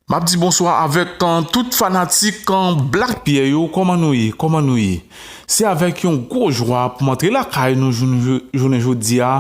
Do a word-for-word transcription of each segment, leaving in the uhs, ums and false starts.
M ap di bonswa avèk, uh, tout fanatik, uh, Black Pierre yo. Kòman nou ye? Kòman nou ye? Se avèk yon gwo jwa pou m antre lakay nou jounen, jounen jodi a,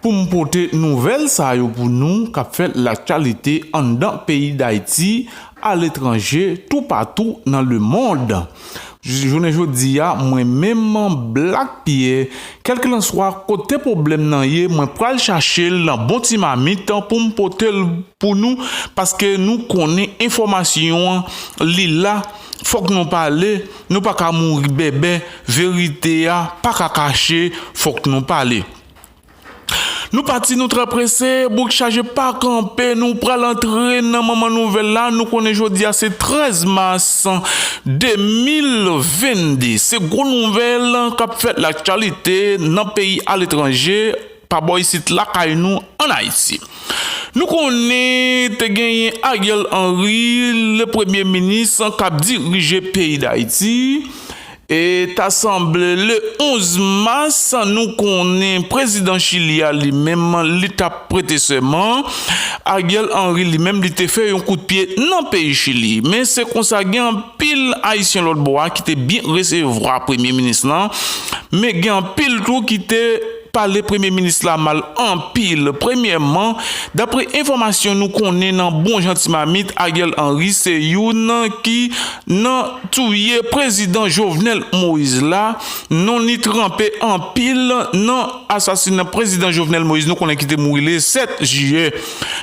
pou m pote nouvèl sa yo pou nou k ap fè laktyalite anndan peyi Dayiti, aletranje, toupatou nan lemonn. Jounen jodi a, mwen menm Black Pierre, kèlkelanswa kote pwoblèm nan ye, mwen pral chache l nan bon ti mamit pou m pote l pou nou, paske nou konnen enfòmasyon an, li la, fòk nou pale, nou pa ka mouri bèbè, verite a pa ka kache, fòk nou pale. Nou pati, nou trè prese, bouk chaje pa kanpe, nou pral antre nan manman nouvèl la. Nou konnen jodi a se trèz mas de mil vennde. Se gwo nouvèl k ap fèt laktyalite nan peyi aletranje, pa bò isit lakay nou ann Ayiti. Nou konnen te genyen Ariel Henry, le premye minis k ap dirije peyi Dayiti. E ta sanble le onz mas, nou konnen prezidan Chili a li menm, li t ap prete sèman. Ariel Henry li menm, li te fè yon kout pye nan peyi Chili. Men se konsa, gen anpil Ayisyen lòt bò a ki te byen resevwa premye minis lan. Men gen anpil tou ki te pale premye minis la mal anpil. Premyèman, dapre enfòmasyon nou konnen nan bon jan ti mamit, Ariel Henry se youn ki nan touye prezidan Jovenel Moïse la. Non li tranpe anpil nan asasina prezidan Jovenel Moïse, nou konnen ki te mouri le sèt jiyè,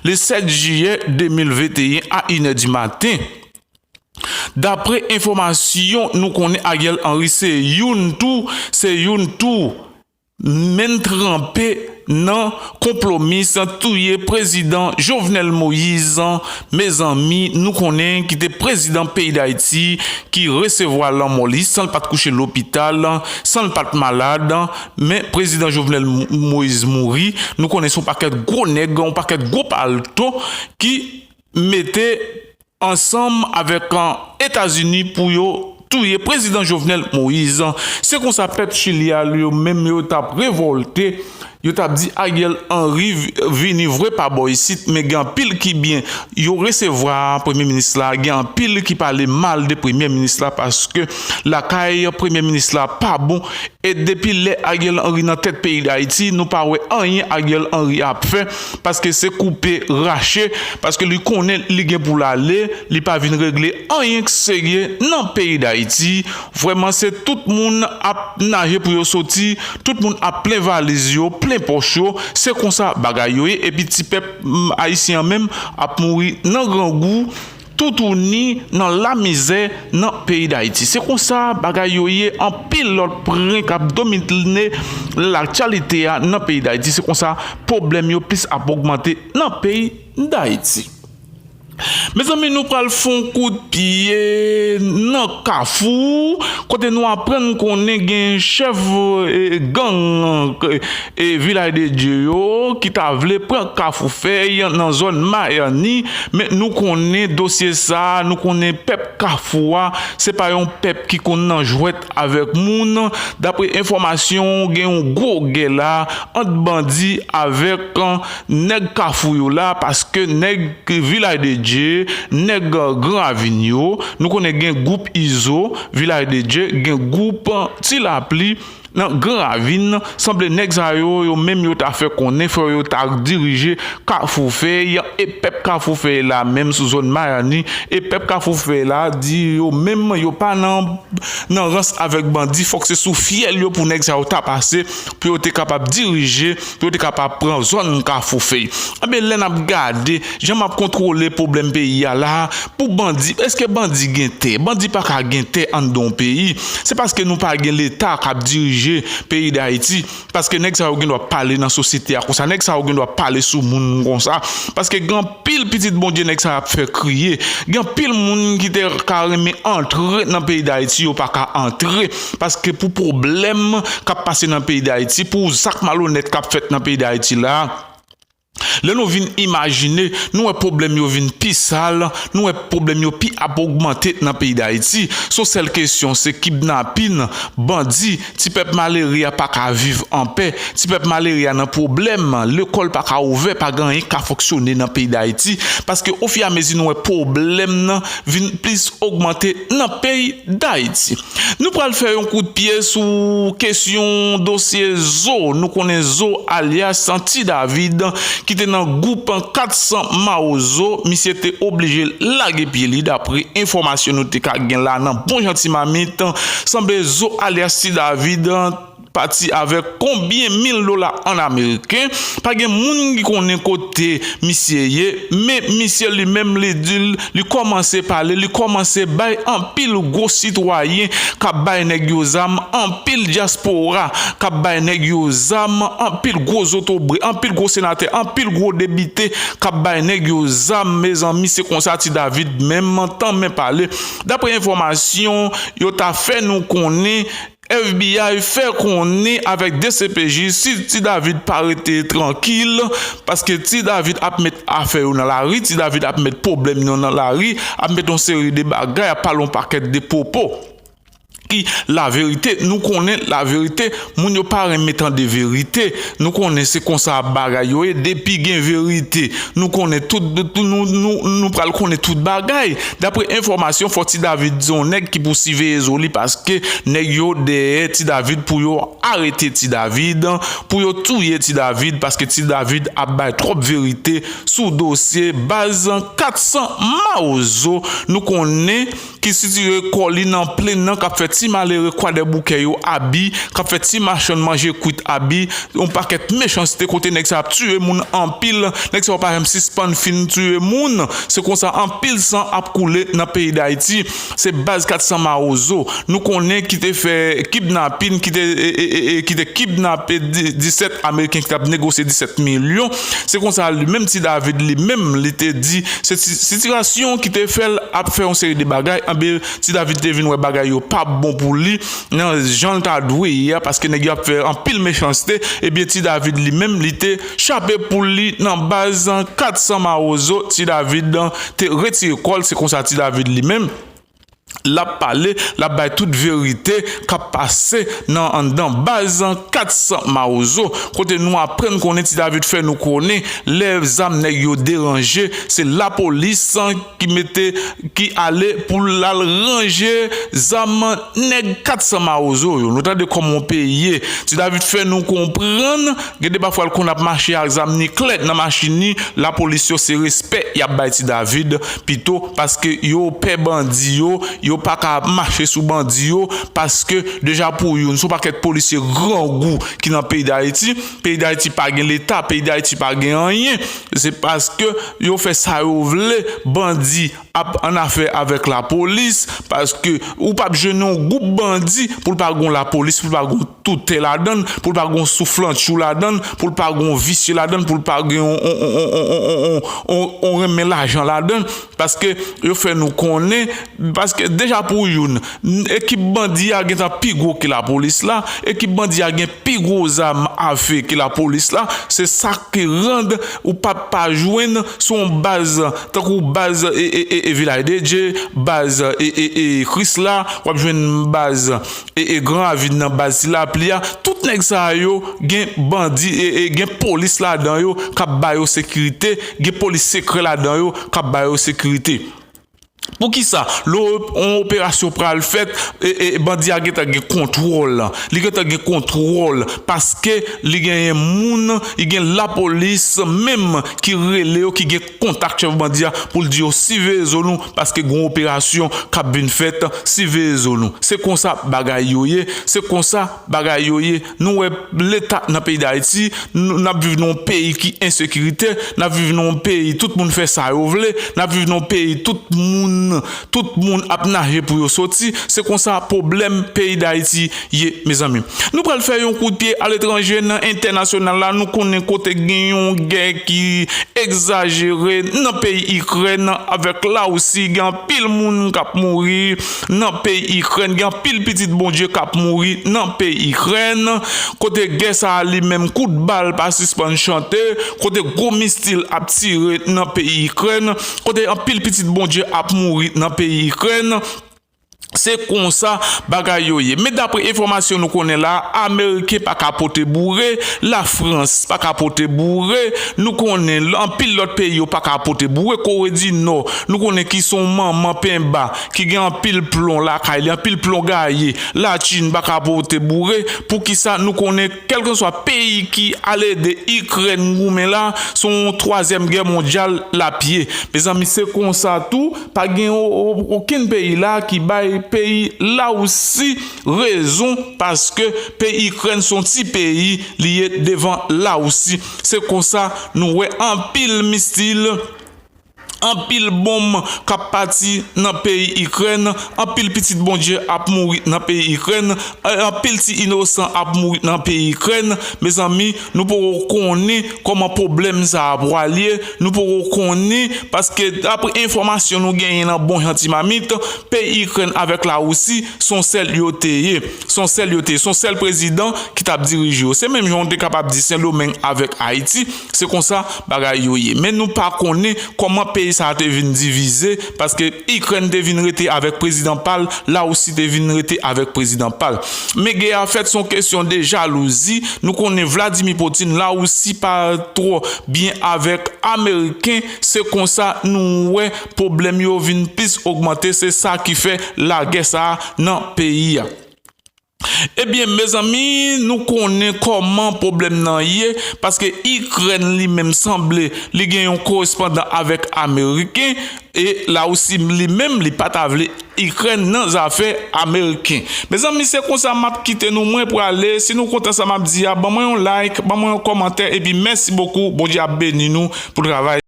le sèt jiyè de mil venteyen a inè di maten. Dapre enfòmasyon nou konnen, Ariel Henry se youn tou, se youn tou men tranpe nan konplomis touye prezidan Jovenel Moïse. Mezanmi, nou konnen ki te prezidan peyi Dayiti, ki resevwa lanmò li san l pa t kouche lopital, san l pa t malad. Men prezidan Jovenel Mo-, Moïse mouri. Nou konnen se yon pakèt gwo nèg, yon pakèt gwo palto ki mete ansanm avèk, an, Etazini pou yo touye prezidan Jovenel Moïse. Se konsa pèp Chili a, yo menm, yo t ap revòlte, yo t ap di Ariel Henry vi-, vini vre pa bò isit, men gen anpil ki byen yo resevwa premye minis la, gen anpil ki pale mal de premye minis la, paske lakay premye minis la pa bon. E depi lè Ariel Henry nan tèt peyi Dayiti, nou pa wè anyen Ariel Henry ap fè, paske se koupe rache, paske li konnen li gen pou l ale, li pa vin regle anyen k serye nan peyi Dayiti. Vrèman, se tout moun ap naje pou yo soti, tout moun ap plen valiz yo, plen pòch yo, se konsa bagay yo ye, epi ti pèp, mm, ayisyen an menm ap mouri nan grangou, toutouni nan lamizè nan peyi Dayiti. Se konsa bagay yo ye, anpil lòt pwen k ap domine laktyalite a nan peyi Dayiti. Se konsa pwoblèm yo plis ap ogmante nan peyi Dayiti. Mezanmi, nou pral fè yon kout pye nan Kafou, kote nou aprann konnen gen chèf, e, gang, e, Vilaj de Dye yo ki ta vle pran Kafou Fèy nan zòn Mayani, men nou konnen dosye sa, nou konnen pèp Kafou a, se pa yon pèp ki konn nan jwèt avèk moun. Dapre enfòmasyon, gen yon gwo gè la ant bandi avèk, an, nèg Kafou yo la, paske nèg Vilaj de Dye, nèg Gran Ravin yo, nou konnen gen gwoup Izo, Vilaj de Dye, gen gwoup Ti Lapli, nan Gran Ravin, sanble nèg sa yo, yo menm yo ta fè konnen fò yo ta dirije Kafou Fèy, e pèp Kafou Fèy la menm sou zòn Mayani, e pèp Kafou Fèy la di yo menm yo pa nan, nan rans avèk bandi, fòk se sou fyèl yo pou nèg sa yo ta pase, pou yo te kapab dirije, pou yo te kapab pran zòn Kafou Fèy. Enben, lè n ap gade jan m ap kontwole pwoblèm peyi a la, pou bandi, èske bandi gen tè? Bandi pa ka gen tè anndan yon peyi. Se paske nou pa gen Leta k ap dirije peyi Dayiti. Paske nèg sa yo gen dwa pale nan sosyete a konsa. Nèg sa yo gen dwa pale sou moun konsa. Paske gen anpil pitit Bondye nèg sa yo ap fè kriye. Gen anpil moun ki te ka renmen antre nan peyi Dayiti, yo pa ka antre. Paske pou pwoblèm k ap pase nan peyi Dayiti, pou zak malonèt k ap fèt nan peyi Dayiti la, Lè nou vin imajine, nou wè pwoblèm yo vin pi sal, nou wè pwoblèm yo pi ap ogmante nan peyi Dayiti. Se yon sèl kesyon, se kidnapin, bandi, ti pèp malere a pa ka viv anpè, ti pèp malere a nan pwoblèm, lekòl pa ka ouvè, pa gen anyen k ka fonksyone nan peyi Dayiti, paske ofiramezi nou wè pwoblèm nan vin plis ogmante nan peyi Dayiti. Nou pral fè yon kout pye sou kesyon dosye Zo. Nou konnen Zo alyas Ti David ki te nan gwoup kat san Mawozo, misye te oblije lage pye li, dapre enfòmasyon nou te ka gen la nan bon jan ti mamit. Sanble Zo alyas Ti David pati avèk konbyen mil dola an ameriken. Pa gen moun ki konnen kote misye ye, men misye li menm li di l, li kòmanse pale, li kòmanse bay anpil gwo sitwayen k ap bay nèg yo zam, anpil dyaspora k ap bay nèg yo zam, anpil gwo zotobre, anpil gwo senatè, anpil gwo depite k ap bay nèg yo zam. Mezanmi, se konsa Ti David menm tanmen pale. Dapre enfòmasyon yo ta fè nou konnen, F B I fè konnen avèk D C P J, si Ti David pa rete trankil, paske Ti David ap met afè yo nan lari, Ti David ap met pwoblèm yo nan lari, ap met yon seri de bagay, ap pale yon pakèt de pwopo ki laverite. Nou konnen laverite, moun yo pa renmen tande verite. Nou konnen se konsa bagay yo ye. Depi gen verite, nou konnen tout, tout- nou, nou, nou pral konnen tout bagay. Dapre enfòmasyon, fò Ti David di yon nèg ki pou siveye zo li, paske nèg yo dèyè Ti David pou yo arete Ti David, pou yo touye Ti David, paske Ti David ap bay twòp verite sou dosye baz kat san Mawozo. Nou konnen ki sitire kò li nan plenn nan, k ap fè ti malere Kwadèboukè yo abi, k ap fè ti machann manje kwit abi, yon pakèt mechanste kote nèg sa ap tiye moun anpil, nèg sa yo pa janm sispann fin tiye moun. Se konsa anpil san ap koule nan peyi Dayiti. Se baz kat san Mawozo nou konnen ki te fè kidnapin, ki te, e, e, e, e, ki te kidnape di- disèt Ameriken ki t ap negosye disèt milyon. Se konsa li menm Ti David li menm li te di, se ti- sitiyasyon ki te fè l ap fè yon seri de bagay. Anben, Ti David te vin wè bagay yo p ap bon pou li nan jan l ta dwe ye a, paske nèg yo ap fè anpil mechanste. Ebyen, Ti David li menm, li te chape poul li nan baz kat san Mawozo. Ti David te retire kò l, se konsa Ti David li menm, l ap pale, l ap bay tout verite k ap pase nan anndan baz kat san Mawozo, kote nou aprann konnen Ti David fè nou konnen lè zam nèg yo deranje, se lapolis ki mete, ki ale pou l al ranje zam nèg kat san Mawozo yo. Nou tande kòman yon peyi ye. Ti David fè nou konprann, gen de pafwa l konn ap mache ak zam niklèt nan machin li, lapolis yo se respè y ap bay Ti David pito, paske yo pè bandi yo, yo pa ka mache sou bandi yo, paske deja pou youn, se yon pakèt polisye grangou ki nan peyi Dayiti. Peyi Dayiti pa gen leta, peyi Dayiti pa gen anyen. Se paske yo fè sa yo vle, bandi ap an afè avèk lapolis, paske ou p ap jwenn yon gwoup bandi pou l pa gon lapolis, pou l pa gon toutè ladan l, pou l pa gon souflantchou ladan l, pou l pa gon visye ladan l, pou l pa gen yon, yon, yon, yon, yon, yon, yon, yon renmen lajan ladan l, paske yo fè nou konnen, paske deja pou youn, ekip bandi a gentan pi gwo ke lapolis la, ekip bandi a gen pi gwo zam afe ke lapolis la, se sa ki rann ou p ap pa jwenn sou yon baz tankou baz e, e, e, e Vilaj de Dye, baz e, e, e Krisla, w ap jwenn baz e, e Gran Ravin nan, baz Ti Lapli a. Tout nèg sa yo gen bandi e, e gen polis ladan yo k ap ba yo sekirite, gen polis sekrè ladan yo k ap ba yo sekirite. Poukisa lè yon operasyon pral fèt, e, e, bandi a gentan gen kontwòl, li gentan gen kontwòl, paske li genyen moun, li gen lapolis menm ki rele yo, ki gen kontak chèf bandi a pou l di yo siveye zo nou, paske gen yon operasyon k ap vin fèt, siveye zo nou. Se konsa bagay yo ye, se konsa bagay yo ye. Nou wè leta nan peyi Dayiti, nou, n ap viv nan yon peyi ki ensekiritè, n ap viv nan yon peyi tout moun fè sa yo vle, n ap viv nan yon peyi tout moun moun, tout moun ap naje pou yo soti. Se konsa pwoblèm peyi Dayiti ye, mezanmi. Nou pral fè yon kout pye aletranje nan entènasyonal la. Nou konnen kote gen yon gè ki egzajere nan peyi Ikrèn avèk Lawousi. Gen anpil moun k ap mouri nan peyi Ikrèn. Gen anpil pitit Bondye k ap mouri nan peyi Ikrèn. Kote gè sa a li menm, kout bal pa sispann chante. Kote gwo mistil ap tire nan peyi Ikrèn. Kote anpil pitit Bondye ap mouri nan peyi Ikrèn. Se konsa bagay yo ye. Men dapre enfòmasyon nou konnen la, Ameriken pa ka pote boure, Lafrans pa ka pote boure, nou konnen anpil lòt peyi yo pa ka pote boure, Kore di Nò, nou konnen ki se yon manman penba, ki gen anpil plon lakay li, anpil plon gaye, Lachin pa ka pote boure, poukisa nou konnen kèlkeswa peyi ki al ede Ikrèn goumen la, se yon twazyèm gè mondyal l ap ye. Mezanmi, se konsa tou, pa gen o-, o-, okenn peyi la ki bay peyi Lawousi rezon, paske peyi Ikrèn se yon ti peyi li ye devan Lawousi. Se konsa nou wè anpil misil, anpil bonm k ap pati nan peyi Ikrèn, anpil pitit Bondye ap mouri nan peyi Ikrèn, anpil ti inosan ap mouri nan peyi Ikrèn. Mezanmi, nou poko konnen kòman pwoblèm sa a pral ye, nou poko konnen, paske dapre enfòmasyon nou genyen nan bon jan ti mamit, peyi Ikrèn avèk Lawousi se yon sèl yo te ye, se yon sèl yo te ye, se yon sèl prezidan ki t ap dirije yo. Se menm jan w te kapab di Sendomeng avèk Ayiti, se konsa bagay yo ye. Men nou pa konnen kòman peyi sa a te vin divize, paske Ikrèn te vin rete avèk prezidan pa l, Lawousi te vin rete avèk prezidan pa l. Men gè a fèt, se yon kesyon de jalouzi. Nou konnen Vladimir Putin, Lawousi pa twò byen avèk Ameriken. Se konsa nou wè pwoblèm yo vin plis ogmante. Se sa ki fè lagè sa a nan peyi a. Ebyen, mezanmi, nou konnen kòman pwoblèm nan ye, paske Ikrèn li menm sanble li gen yon korespondan avèk Ameriken, e Lawousi li menm li pa ta vle Ikrèn nan zafè Ameriken. Mezanmi, se konsa m ap kite nou, mwen prale. Si nou kontan sa m ap di a, ban mwen yon like, ban mwen yon kòmantè, epi mèsi bokou. Bondye ap beni nou pou travay.